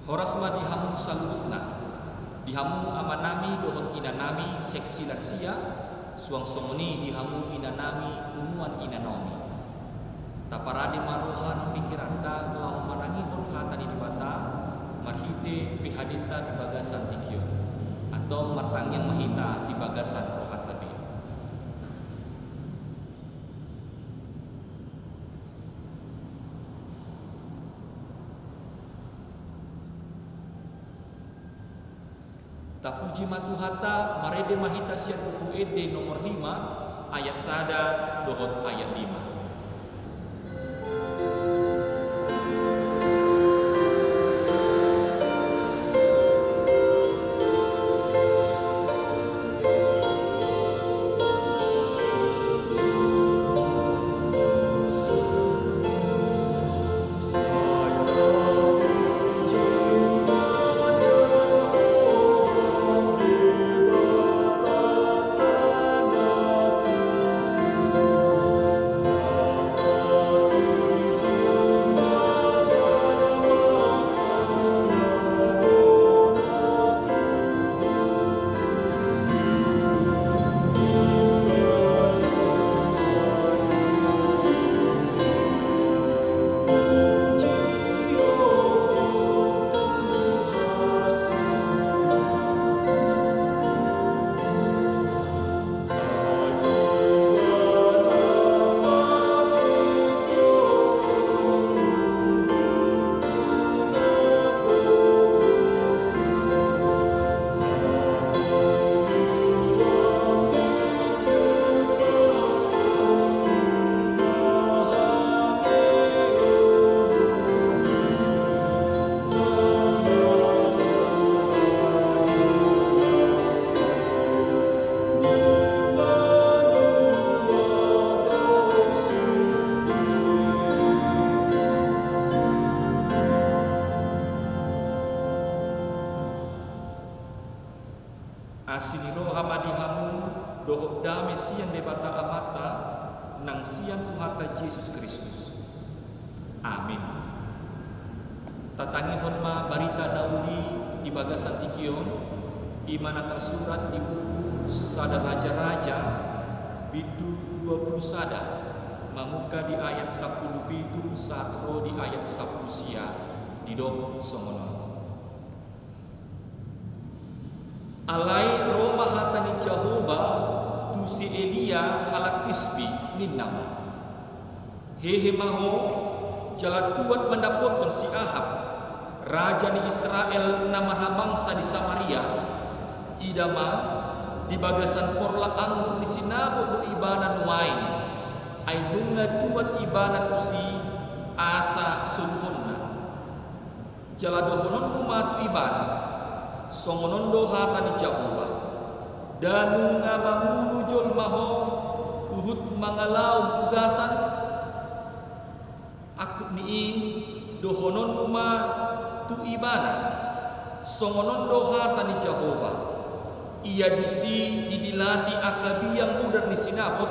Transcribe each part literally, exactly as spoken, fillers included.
Horas ma di hamu saluhutna, di hamu amanami dohot inanami seksi lansia, suang songon i di hamu inanami punguan inanaomi. Taparade ma roha nang pingkiranta laho manangihon hata ni Debata marhite P H D-ta di bagasan tingki on. Antong martangiang ma hita di bagasan rohanta be. Tapuji ma Tuhanta, marende ma hita sian Buku Ende nomor lima, ayat sada dohot ayat lima. Asi ni roha ma di hamu dohot dame sian Debata Amanta nang sian Tuhanta Jesus Kristus. Amin. Tatangihon ma barita na uli di bagasan tingki on, i ma na tarsurat di buku Sada Raja-raja, bindu dua pulu sada, mamungka di ayat sampulu pitu sahat ro di ayat sampulu sia, didok songon on. Alai ro ma hata ni Jahowa tu si Elia halak Tisbi, ninna ma: Hehe ma ho, jala tuat mandapothon si Ahab, raja ni Israel na marhabangsa di Samaria. Ida ma, di bagasan porlak anggur ni si Nabot do ibana nuaeng, ai nunga tuat ibana tusi asa soluhonna. Jala dohononmu ma tu ibana: Songon on do hata ni Jahowa: Nda nunga mamunu jolma ho, huhut mangalaom ugasan? Angkup ni i, dohononmu ma tu ibana: Songon on do hata ni Jahowa: Ia disi didilati angka biang mudar ni si Nabot,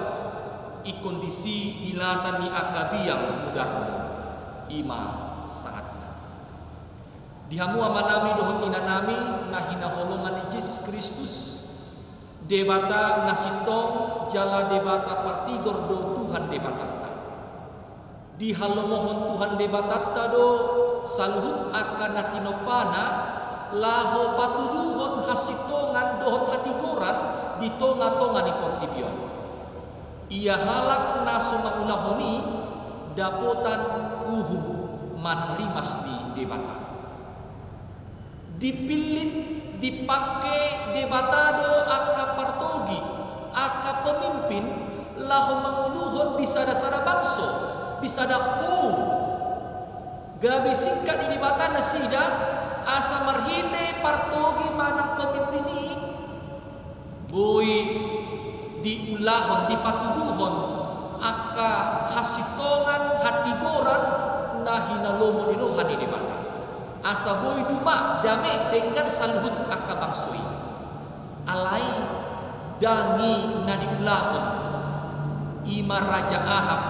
ingkon disi dilata ni angka biang mudarmu. I ma sahatna. Di hamu amanami dohot inanami na hinaholongan ni Jesus Kristus, Debata na sintong jala Debata partigor do Tuhan Debatanta. Dihalomohon Tuhan Debatanta do saluhut angka na tinompana laho patuduhon hasintongan dohot hatigoran di tonga-tonga ni portibi on. Ia halak na so mangulahon i dapotan uhum manang rimas ni Debata. Dipillit, dipangke Debata do angka partogi, angka pemimpin laho manguluhon di sada-sada bangso, di sada houm. Gabe singkat ni Debata nasida, asa marhite partogi manang pemimpin i, boi diulahon, dipatuduhon angka hasintongan, hatigoran na hinalomo ni roha ni Debata. Asa boi duma dame denggan saluhut angka bangso i. Alai ndang i na diulahon, i ma Raja Ahab,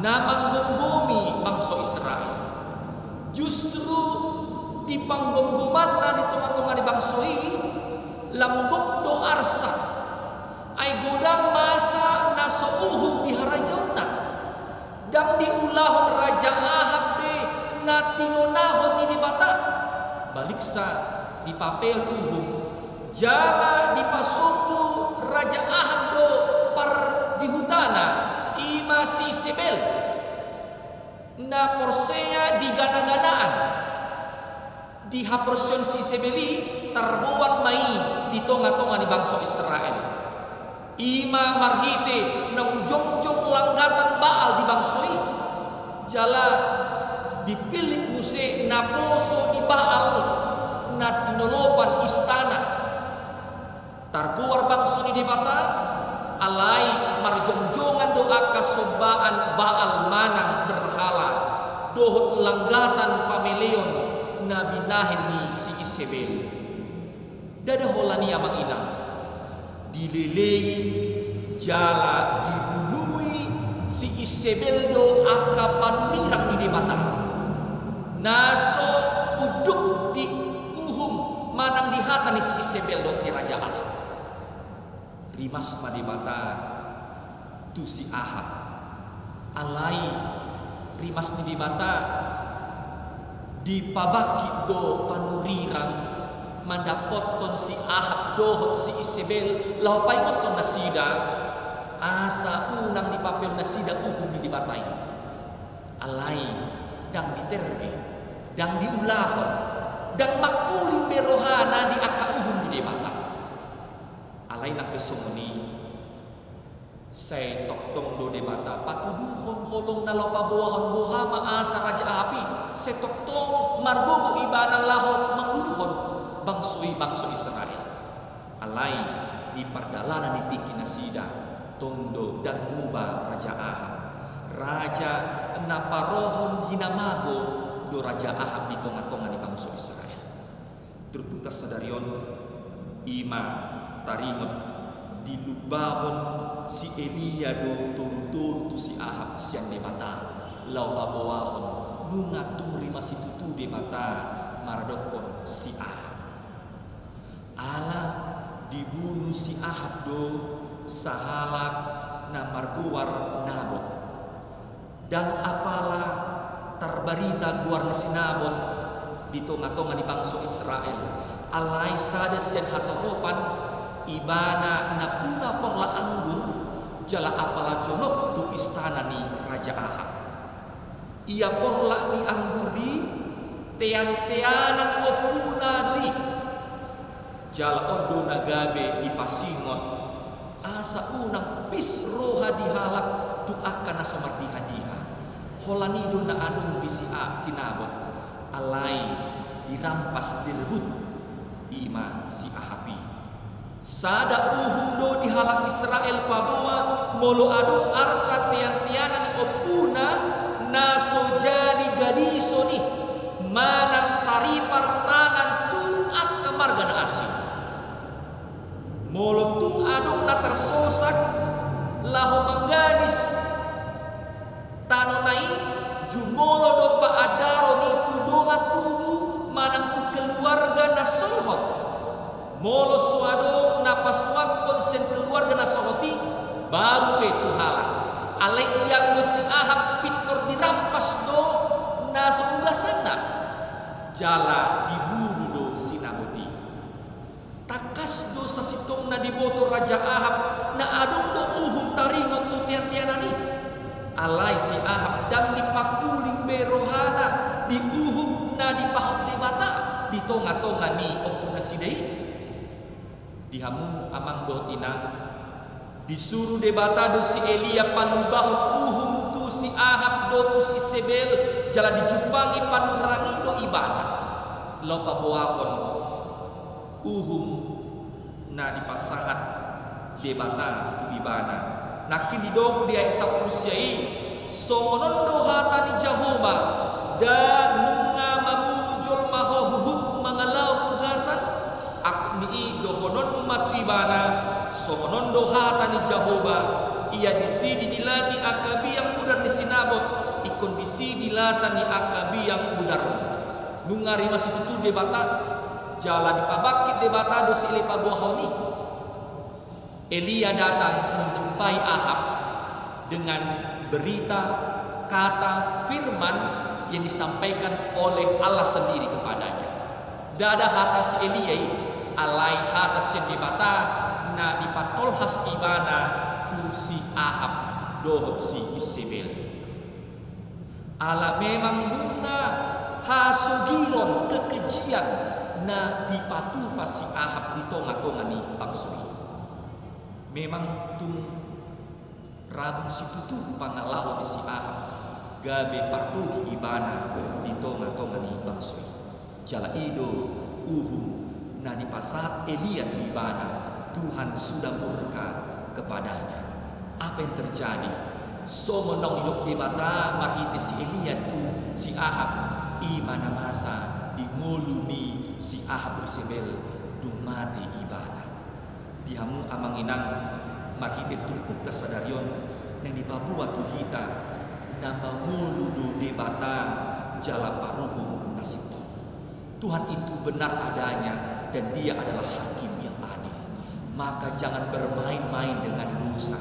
na manggomgomi bangso Israel. Justru di panggomgomanna di tongatonga ni bangso i, lam gok do arsak. Ai godang masa na so uhum di harajaonna. Ndang diulahon Raja Ahab be na tinonahon ni Debata. Baliksa dipapehon uhum. Jala dipasombu Raja Ahab do pardihutana, i ma si Isebel, na porsea di ganaganaan. Di haporseaon si Isebel i, tarboan ma i di tongatonga ni bangso Israel. I ma marhite naung jongjong langgatan Baal di bangso i. Jala dipillit muse naposo ni Baal na tinolopan istana. Targoar bangso ni Debata, alai marjongjongan do angka sombaan Baal manang berhala, dohot langgatan pameleon na binahen ni si Isebel. Ndada holan i, amang inang, dilelei jala dibunui si Isebel do angka panurirang ni Debata. Na so unduk di uhum manang di hata ni si Isebel dohot si Raja Ahab. Rimas ma Debata tu si Ahab. Alai rimas ni Debata, dipabangkit do panurirang mandapothon si Ahab dohot si Isebel laho paingothon nasida, asa unang dipapehon nasida uhum ni Debata i. Alai ndang diterge, ndang diulahon, ndang mangkuling be rohana di angka uhum ni Debata. Alai nang pe songon i, sai tongtong do Debata patuduhon holongna laho paboahon boha ma asa Raja Ahab i, sai tongtong margogo ibana laho manguluhon bangso i, bangso Israel. Alai di pardalanan ni tingki nasida, tong do ndang muba Raja Ahab. Raja na parohon hinamago do Raja Ahab di tongatonga ni bangso Israel. Turpukta sadari on, i ma taringot, dilumbahon si Elia do torutoru tu si Ahab sian Debata, laho paboahon nunga tung rimas situtu Debata maradophon si Ahab. Ala dibunu si Ahab do sahalak na margoar Nabot. Ndang apala tarbarita goar ni si Nabot di tongatonga ni bangso Israel, alai sada sian hatoropan, ibana nampuna porlak anggur, jala apala jonok tu istana ni Raja Ahab. Ia porlak ni anggur i teanteanan ni ompuna do i. Jala on do na gabe dipasingot, asa unang pis roha ni halak tu angka na so mardihadiha. Holan i do na adong di si A-, si Nabot, alai dirampas direbut, i ma si Ahab i. Sada uhum do di halak Israel paboa, molo adong arta teanteanan ni ompuna na so jadi gadison i, manang taripar tangan tu angka marga na asing. Molo tung adong na tarsosak laho manggadis tanona i, jumolo do paandaron i tu dongan tubu manang tu keluarga na solhot. Molo so adong na pasuangkon sian keluarga na solhot i, baru pe tu halak. Alai ianggo si Ahab pintor dirampas do na so ugasanna, jala dibunu do si Nabot i. Tangkas do sasintongna diboto Raja Ahab, na adong do uhum taringot tu teanteanan i. Alai si Ahab ndang dipangkuling be rohana di uhum na dipahot Debata di tongatonga ni ompunasida i. Di hamu amang dohot inang, disuru Debata do si Elia palumbahon uhum tu si Ahab dohot tu si Isebel, jala dijumpangi panurirang i do ibana. Laho paboahon uhum na dipasahat Debata tu ibana. Nangkin didok di ayat sampulu sia i, songon on do hata ni Jahowa, nda nunga mamunu jolma ho huhut mangalaho ugasan? Angkup ni i dohononmu ma tu ibana, songon on do hata ni Jahowa, ia disi didilati angka biang mudar ni si Nabot, ingkon disi dilata ni angka biang mudarmu. Nunga rima situtu Debata, jala dipabangkit Debata do si Elia paboahon i. Elia datang menjumpai Ahab dengan berita, kata, firman yang disampaikan oleh Allah sendiri kepadanya. Ndada hata si Elia i, alai hata sian Debata na dipatolhas ibana tu si Ahab dohot si Isebel. Ala memang nunga hasogiron kekejian na dipatupa si Ahab di tonga-tonga ni bangso i. Memang tung rabun situtu pangalaho ni si Ahab gabe partogi ibana di tonga-tonga ni bangso i. Jala i do uhum na dipasahat Elia tu ibana, Tuhan sudah murka kepadanya. Apa yang terjadi? Songon naung didok Debata marhite si Elia tu si Ahab, i ma na masa di ngolu ni si Ahab Isebel, dung mate ibana. Di hamu amang inang, marhite turpukta sadari on, naeng dipaboa tu hita, na mangolu do Debata jala paruhum na sintong. Tuhan itu benar adanya dan Dia adalah hakim yang adil. Maka jangan bermain-main dengan dosa,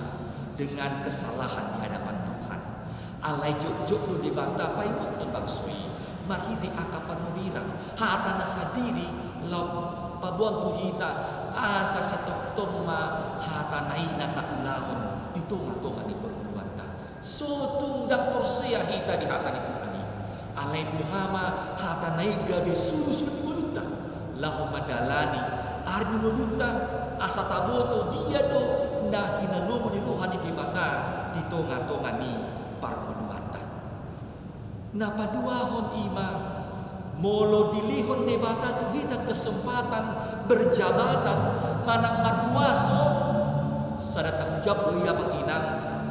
dengan kesalahan di hadapan Tuhan. Alai jotjot do Debata paingothon bangso i marhite angka panurirang, hata na sadiri laho paboan tu hita, asa sai tongtong ma hata na i na taulahon di tonga-tonga ni parngoluanta. So tung ndang porsea hita di hata ni Tuhan i. Alai boha ma hata na i gabe sulusulu ni ngolunta laho mandalani ari ni ngolunta, asa taboto dia do na hinalomo ni roha ni Debata di tonga-tonga ni parngoluanta. Na paduahon i ma, molo dilehon Debata tu hita kesempatan berjabatan manang marhuaso, sada tanggung jawab do i amang inang,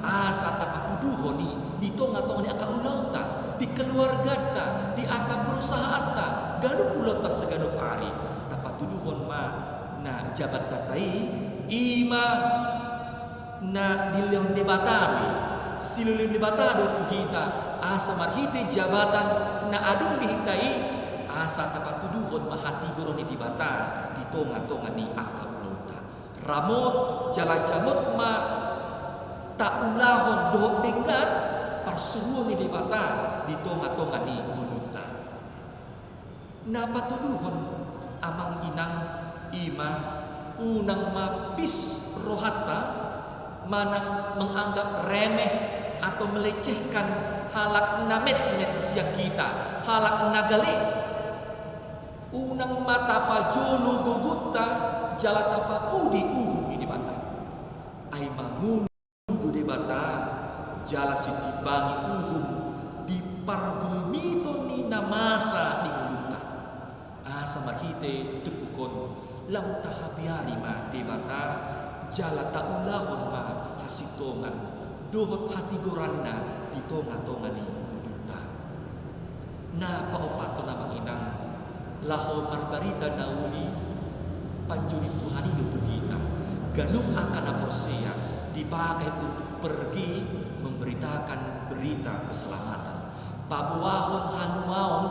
asa tapatuduhon i di tonga-tonga ni angka ulaonta, di keluarganta, di angka perusahaanta, ganup ulaonta saganup ari. Tapatuduhon ma na jabatanta i, i ma na dilehon Debata do i, silehon Debata do tu hita, asa marhite jabatan na adong di hita i, asa tapatuduhon ma hatigoran ni Debata di tonga-tonga ni angka ulaonta. Ramot jala jamot ma taulahon dohot denggan parsuruon ni Debata di tonga-tonga ni ngolunta. Na patuduhon amang inang i ma, unang ma pis rohanta manang menganggap remeh atau melecehkan halak na metmet sian hita, halak na gale. Unang ma tapajolo gogonta jala tapapudi uhum ni Debata. Ai mangolu do Debata jala sitimbangi uhum di pargulmiton ni na masa di ngolunta. Asa marhite turpuk on lam tahabiari ma Debata jala taulahon ma hasintongan dohot hatigoranna di tonga-tonga ni ngolunta. Na paopathon amang inang, laho marbarita na uli, panjou ni Tuhan i do tu hita, ganup angka na porsea dipakai untuk pergi memberitakan berita keselamatan, paboahon haluaon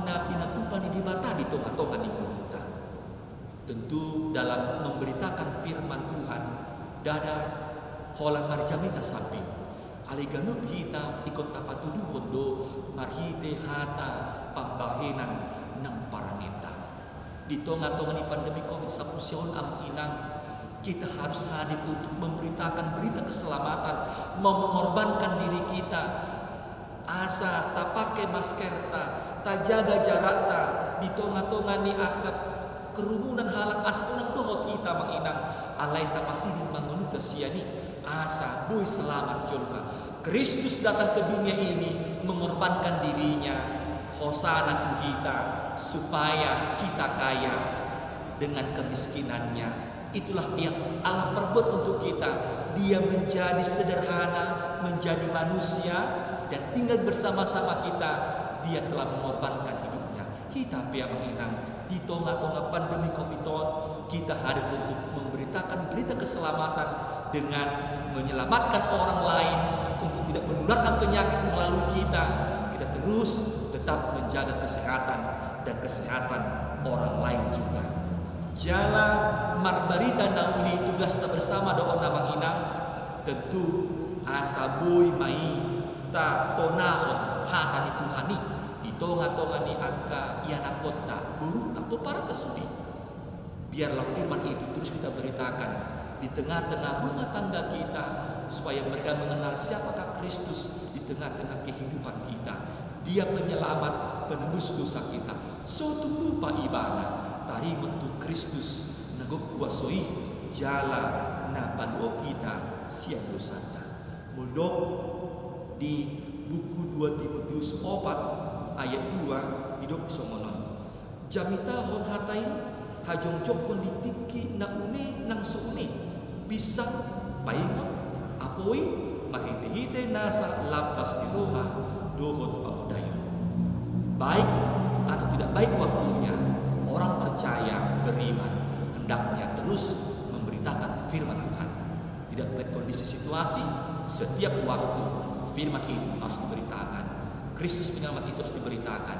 na pinatupa ni Debata di tonga-tonga ni ngolunta. Tentu dalam memberitakan firman Tuhan, ndada holan marjamita sambing. Alai ganup hita ingkon tapatuduhon do marhite hata pambahenan nang parangenta. Di tonga-tonga ni pandemi covid sampulu sia on amang inang, kita harus hadir untuk memberitakan berita keselamatan, mau mengorbankan diri kita, asa tapake maskerta, tajaga jarakta di tonga-tonga ni angka kerumunan halak, asa unang dohot hita amang inang, alai tapasirit ma ngolunta sian i, asa boi selamat jolma. Kristus datang ke dunia ini mengorbankan dirinya, hosana tu hita, supaya kita kaya dengan kemiskinannya. Itulah yang Allah perbuat untuk kita. Dia menjadi sederhana, menjadi manusia, dan tinggal bersama-sama kita. Dia telah mengorbankan hidupnya. Hita pe amang inang, di tonga-tonga pandemi covid on, kita hadir untuk memberitakan berita keselamatan dengan menyelamatkan orang lain untuk tidak menularkan penyakit melalui kita. Kita terus tetap tetap menjaga kesehatan dan kesehatan orang lain juga. Jala marbarita na uli tugasta bersama do on, amang inang, tentu asa boi ma i tatonahon hata ni Tuhan i di tonga-tonga ni angka ianakhonta, borunta, pomparan na sude. Biarlah firman itu terus kita beritakan di tengah-tengah rumah tangga kita, supaya mereka mengenal siapakah Kristus di tengah-tengah kehidupan kita. Dia penyelamat, penebus dosa kita. So tung lupa ibana, taringot tu Kristus na gok huaso i, jala na paluahon hita sian dosanta. Molo di buku dua Timotius opat ayat dua didok songon on. Jamitahon hata i, hajongjongkon di tingki na une nang so une, pinsang, paingot, apoi, marhite-hite nasa lambas ni roha dohot pamodaion. Baik atau tidak baik waktunya, orang percaya beriman hendaknya terus memberitakan firman Tuhan. Tidak melihat kondisi situasi, setiap waktu firman itu harus diberitakan. Kristus penyelamat itu harus diberitakan.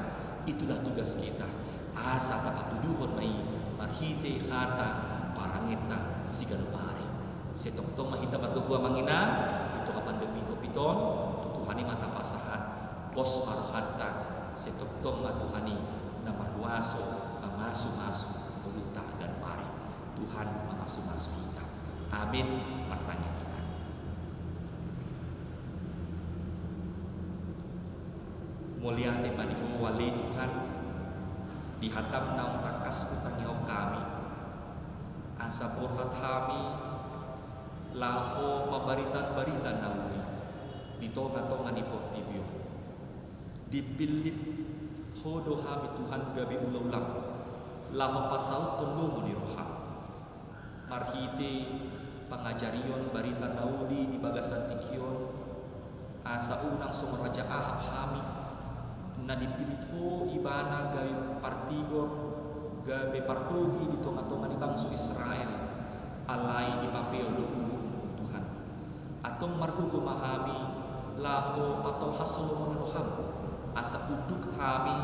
Itulah tugas kita. Asa tapatuduhon ma i marhite hata parangenta siganup ari. Sai tongtong ma hita margogo, amang inang, di tonga pandemi covid on, tu Tuhan i ma tapasahat, pos ma rohanta, sai tongtong ma Tuhan i na marhuaso mamasu-masu ngolunta ganup ari. Tuhan mamasu-masu hita. Amin. Martangiang hita. Mauliate ma di Ho ale Tuhan, di hatam naung tangkas hutangihon hami, asa borhat hami laho mambaritahon barita na uli di tonga-tonga ni portibi on. Dipillit Ho do hami Tuhan gabe ula-ulam, laho pasauthon lomo ni roham. Marhite pangajarion barita na uli di bagasan tingki on, asa unang songon Raja Ahab hami, na dipillit Ho ibana gabe partigor, gabe partogi di tonga-tonga ni bangso Israel, alai dipapeol do uhum-Mu Tuhan. Antong margogo ma hami laho patolhas lomo ni roham, asa unduk hami,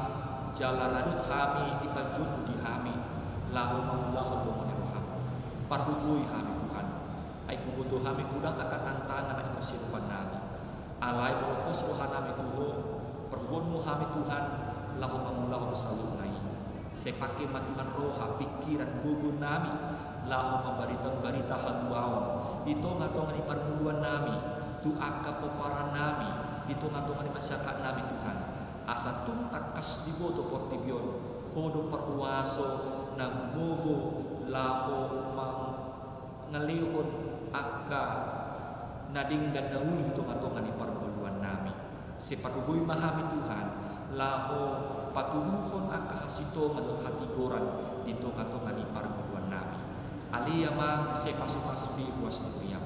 jala radot hami di panjouon-Mu di hami, laho mangulahon lomo ni roham. Pargogoi hami Tuhan, ai huboto hami godang angka tantangan na ingkon siadopan nami. Alai molo pos roha nami tu Ho, pargogoi ma hami Tuhan, laho mangulahon saluhutna i. Sai pangke ma Tuhan roha, pingkiran, gogo nami, laho mambaritahon barita haluaon di tonga-tonga ni parngoluan nami, tu angka pomparan nami, di tonga-tonga ni masyarakat nami Tuhan. Asa tung tangkas diboto portibi on, Ho do parhuaso na gumogo laho mang- ngalehon angka na denggan na uli di tonga-tonga ni parngoluan nami. Sai pargogoi ma hami Tuhan, laho patuduhon angka hasintongan dohot hatigoran di tonga-tonga ni parngoluan nami. Ale Amang, sai pasu-pasu do ruas ni huriam.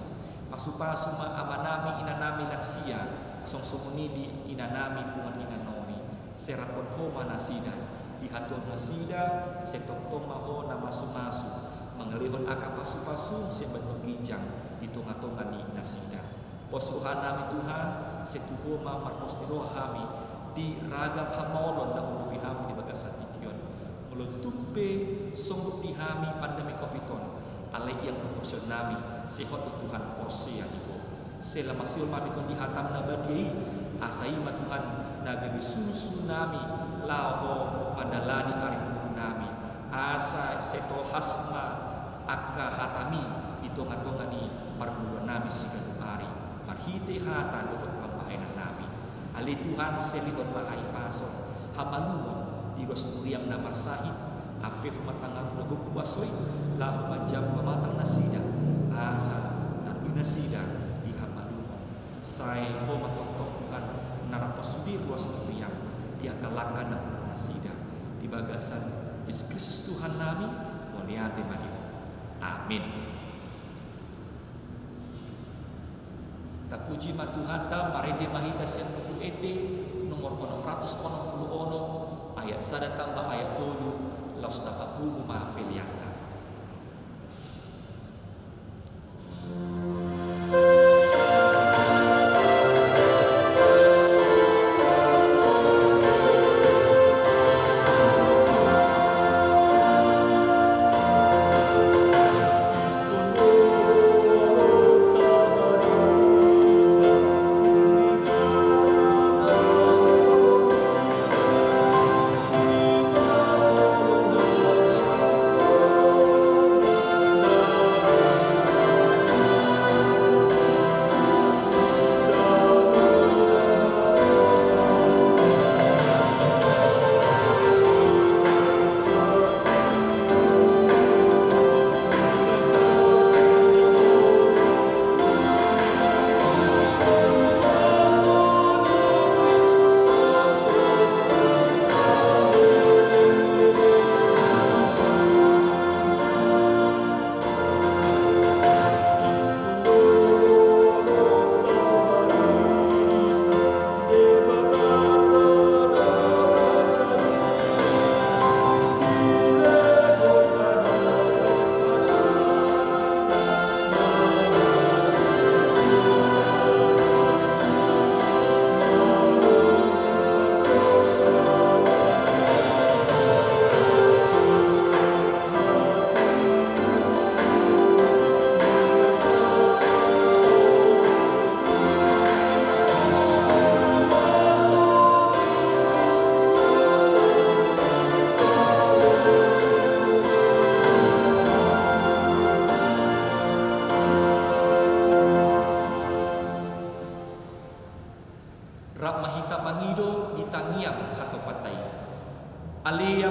Pasu-pasu ma amanami, inanami lansia, songon i di inanami punguan inanami. Sai raphon Ho ma nasida, di hatuaon nasida, sai tongtong ma Ho na masu-masu, mangalehon angka pasu-pasu sian banua ginjang di tonga-tonga ni nasida. Pos roha nami Tuhan, sai tu Ho ma marpos ni roha hami, di ragam hamaolon na huadopi hami di bagasan tingki on. Molo tung pe songgop di hami pandemi covid on, alai ianggo porseaon nami, sai hot do Tuhan porsea di Ho. Sai lam masihol ma hami Tuhan di hataM na badia i, asa i ma Tuhan na gabe sulu-sulu nami laho mandalani ari ngolu nami, asa sai tolhas ma angka hataMi di tonga-tonga ni parngoluan nami siganup ari, marhite hata dohot pambahenan nami. Ale Tuhan, sai lehon ma hahipason, hamalumon di ruas ni huriaM na marsahit, ampehon ma tanganMu na gok huaso i, laho manjalo pamatang nasida, asa taruli nasida di hamalumon. Sai Ho ma tongtong Tuhan, na rap pos sude ruas ni huriaM, di angka langka na ulaon nasida. Di bagasan Jesus Kristus Tuhan nami, mauliate ma di Ho. Amin. Tapuji ma Tuhanta, marende ma hita sian Buku Ende nomor onom ratus onom pulu onom, ayat sada tamba ayat tolu, laos tapapungu ma peleanta.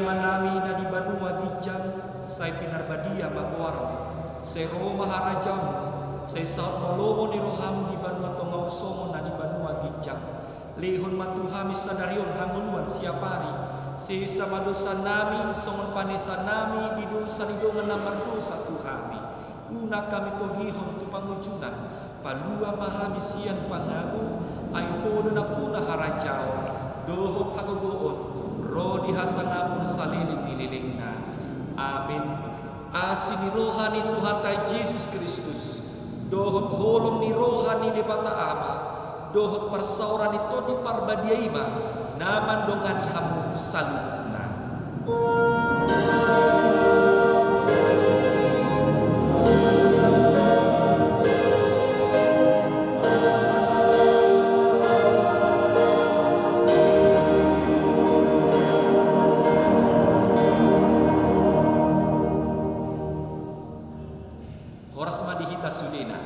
Amanami na di banua ginjang, sai pinarbadia ma goarmu. Sai ro ma harajaonmu. Sai saut ma lomo ni roham di banua tonga on songon na di banua ginjang. Lehon ma tu hami sadari on hangoluan siapari. Sesa ma dosanami songon panesanami di dosa ni dongan na mardosa tu hami. Unang hami togihon tu pangunjunan. Palua ma hami sian pangago. Ai Ho do nampuna harajaon dohot hagogoon ro di hasangapon saleleng ni lelengna. Amin. Asi ni roha ni Tuhanta Jesus Kristus dohot holong ni roha ni Debata Ama dohot parsaoran ni Tondi Parbadia i ma na mandongani hamu saluhutna. Horas ma di hita sudena.